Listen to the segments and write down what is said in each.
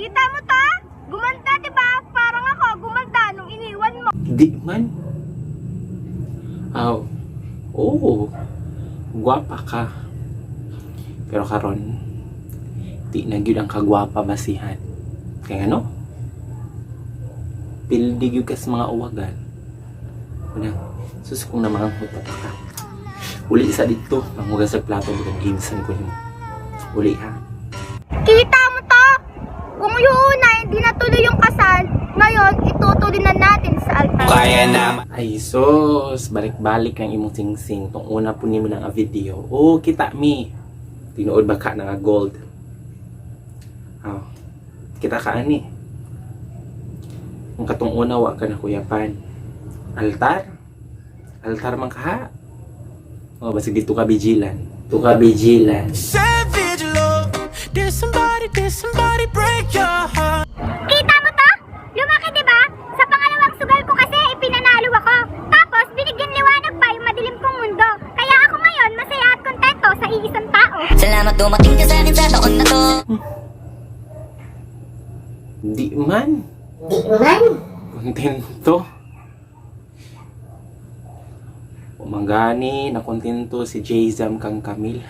Kita mo to? Gumanda, di ba? Parang ako, gumanda nung iniwan mo. Di man. Aw. Oo. Gwapa ka. Pero karon, di na gyud ang kagwapa basihan. Kaya ano? Pildi gyud ka sa mga uwagan. Una, sus, kung namanghot pa ka. Uli sa dito, manghugas sa plato, butang ginsan ko nimo. Uli ha. Kita mo to? Kung yung una, hindi natuloy yung kasal, ngayon, itutuloy na natin sa altar. Kaya na. Ay sus, balik-balik ang imong singsing. Tong una po nimo ng video. Oh, kita mi. Tinuod ba ka na nga gold? Oh, kita ka ani. Kung katong una wa ka na kuyapan. Altar? Altar man ka ha? Oh, basig dito ka bijilan. Dito ka bijilan. Savage love. Did somebody break your heart? Kita mo to? Lumaki, di ba? Sa pangalawang sugal ko kasi, ipinanalo ako. Tapos, binigyan liwanag pa yung madilim kong mundo. Kaya ako ngayon, masaya at kontento sa iisang tao. Salamat, dumating ka sa akin sa taon na to. Di man. Di man. Kontento. Umangani, nakontento si Jayzam kang Camille.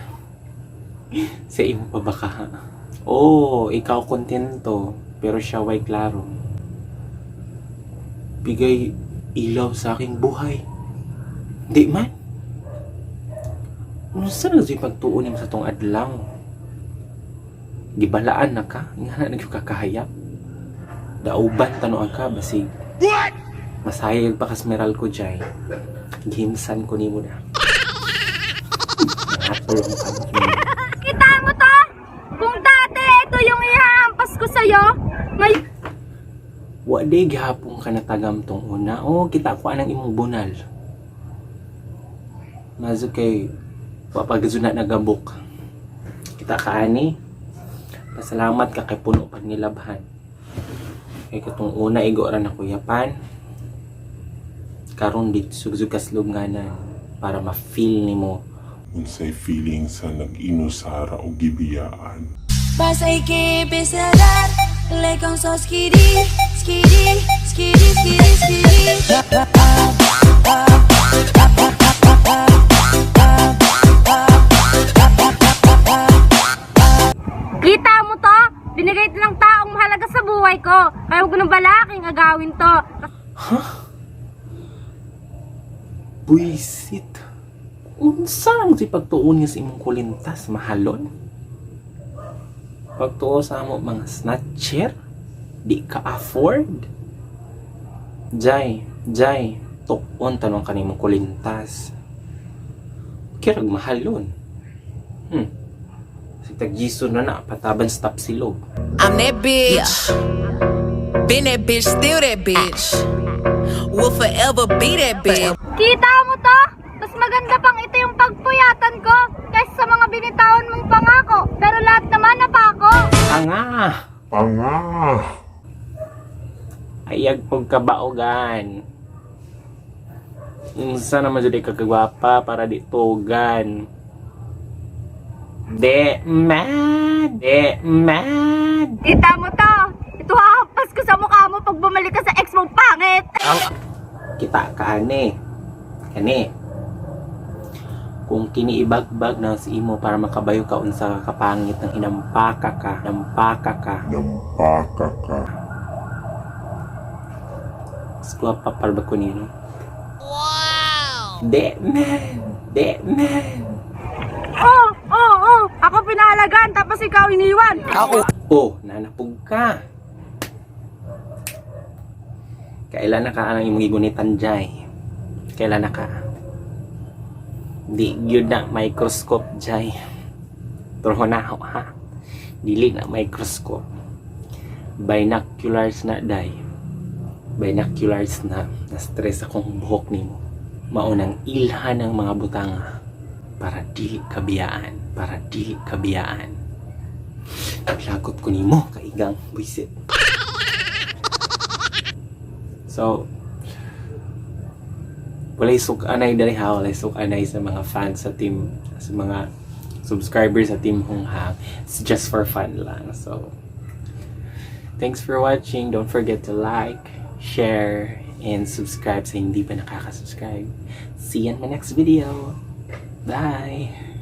Sa imo pa ba ka? Oh, ikaw kontento, pero siya way klaro. Bigay ilaw sa aking buhay. Di man. Unsa na yung pagtuon nimo sa tong adlaw? Gibalaan na ka, nga na nagyud ka kahayap. Dauban tanoan ka basig. Masayag pa kasmeral ko jay. Gimsan ko nimo na. Natulong ka mo. Kita mo to? Kung dati ito yung ihahampas ko sa'yo, ngayon Wa day gihapon ka natagam tong una. Oh, kita ko anang imong bunal. Mazo kay wa pa gazuna nagabok. Kita ka ani. Pasalamat ka kay puno pag nilabhan. Kay katong una igo ra na kuyapan. Karon dito sugsug kaslunganan para ma-feel nimo. Unsay feeling sa nag-inusara o gibiyaan? Vas que besar, le con so skiri, skiri, skiri, skiri, skiri. Kita mo to? Binigay ito ng taong mahalaga sa buhay ko. Kaya huwag ko nang balaking agawin to. Buisit. Unsa ang si pagtuon niya sa imong kulintas, mahalon? Pagtuo sa amo mga snatcher, di ka afford. Jay, Jay, tukon tanong ka nimong kulintas. Kirag mahalon. Si tagjiso na na, pataban stop silog. I'm that bitch. Been that bitch, still that bitch. Will forever be that bitch. Kita mo to? Mas maganda pang ito yung pagpuyatan ko kaysa sa mga binitawan mong pangako. Pero lahat naman napako. Anga! Panga! Ayag pagkabaogan. Unsa naman jud ka kagwapa para di tugan. De man, de man. Kita mo to? Ito hahampas ko sa mukha mo pag bumalik ka sa ex mong pangit. Kita ka ane. Kani. Kung kiniibagbag na si imo para makabayo ka unsa ka kapangit ng hinampaka ka, hinampaka ka. Nampaka ka. Mas gwapa para ba ko nino? Wow! De man, de man. Oh. Ako pinahalagaan tapos ikaw iniwan. Oh, nanapog ka. Kailan na ka ang imong gigunitan, Jai? Kailan na ka? Di gyud na microscope, Jai. Pero na ako, ha? Dili na microscope. Binoculars na, day. Binoculars na. Na-stress akong buhok nimo. Maunang ilhan ng mga butanga para dili kabiyaan. Para dili kabiyaan. Lagot ko nimo, kaigang buisit. So, walay suk-anay dali ha, walay suk-anay sa mga fans sa team, sa mga subscribers sa Team Hunghang. It's just for fun lang. So, Thanks for watching. Don't forget to like, share, and subscribe sa hindi pa nakaka-subscribe. See you in my next video. Bye!